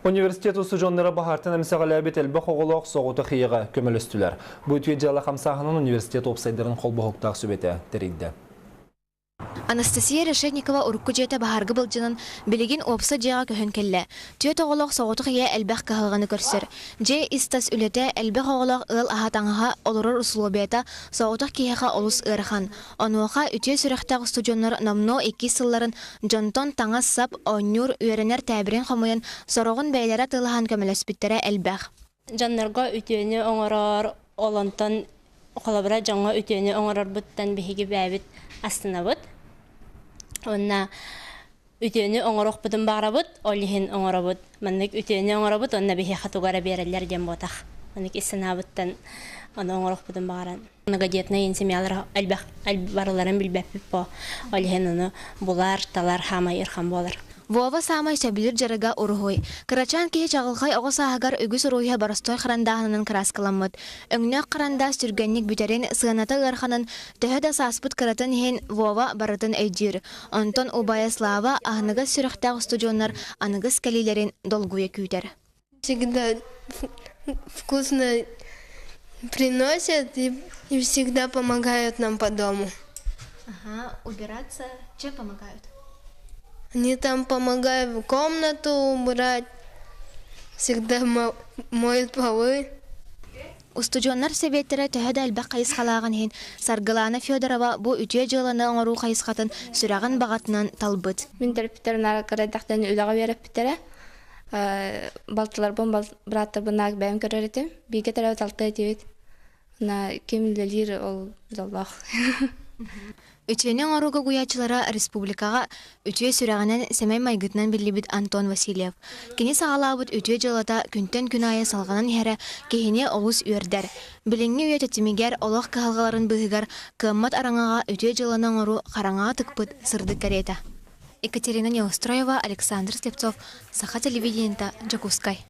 Университет устудьуоннара баһаартан эмсэҕэлээбит элбэх оҕолоох соҕотох ийэҕэ көмөлөстүлэр. Бу үтүө дьыала хамсааһынын университет уопсайдарын холбоһуктаах сүбэтэ тэрийдэ. Анастасия Решетникова урукку дьиэтэ баһаарга былдьанан, билигин уопсай дьиэҕэ көһөн кэллэ. Түөрт оҕолоох соҕотох ийэ элбэх кыһалҕаны көрсөр. Дьиэ ис-тас үлэтэ, элбэх оҕолоох ыал аһа-таҥаһа, олорор усулуобуйата соҕотох киһиэхэ олус ыарахан. Онуоха үтүө сүрэхтээх устудьуоннар номнуо иккис сылларын дьонтон таҥас-сап, оонньуур, үөрэнэр тээбирин хомуйан, сороҕун бэйэлэрэ атыылаһан көмөлөспүттэрэ элбэх. Дьоннорго үтүөнү оҥорор, ол онтон холобура дьоҥҥо үтүөнү оҥорорбуттан биһиги бэйэбит астынабыт. Уонна үтүөнү оҥоруохпутун баҕарабыт, ол иһин оҥоробут. Маннык үтүөнү оҥоробут уонна биһиэхэ тугу эрэ биэрэллэр диэн буотах. Маннык ис санаабыттан ону оҥоруохпутун баҕаран. Многодетная семьялар элбэх барыларын билбэппит по. Ол иһин ону булар, талар хаамай ырхан буолар. Вова саамай сөбүлүүр дьарыга уруһуй. Кырачаан киһи чаҕылхай оҕо сааһыгар үгүс уруһуйа боростуой харандааһынынан кырааскаламмыт. Өҥнөөх харандаас түргэнник бүтэрин, сыаната ыараханын, төһө да сааспыт кыратын иһин Вова барытын өйдүүр. Онтон убайа Слава аһыныгас сүрэхтээх устудьуоннар аныгыс кэлиилэрин долгуйа күүтэр. Всегда вкусно приносят и, и всегда помогают нам по дому. Ага, убираться чем помогают? Они там помогают комнату убрать, всегда моют полы. Устудьуоннар сэбиэттэрэ төһө да элбэх хайысхалааҕын иһин, Саргылаана Федорова бу үтүө дьыаланы оҥоруу хайысхатын сүрэҕин баҕатынан талбыт. Мин төрөппүттэрим кыра эрдэхтэн үлэҕэ үөрэппиттэрэ. Балтыларбын, бырааттарбын бэйэм көрөр этим. Бииргэ төрөөбүт алта этибит. На ким үлэлиир ол дьоллоох. Үтүөнү оҥорууга угуйааччылара республикаҕа үтүө сүрэҕинэн, сэмэй майгытынан биллибит Антон Васильев. Кини саҕалаабыт үтүө дьыалата күнтэн күн аайы салҕанан иһэрэ киһини олус үөрдэр. Билиҥҥи үйэ тэтимигэр, олох кыһалҕаларын быыһыгар кыаммат араҥаҕа үтүө дьыаланы оҥоруу хараҥаҕа тыкпыт сырдык кэриэтэ. Екатерина Неустроева, Александр Слепцов, Саха телевидениета, Дьокуускай.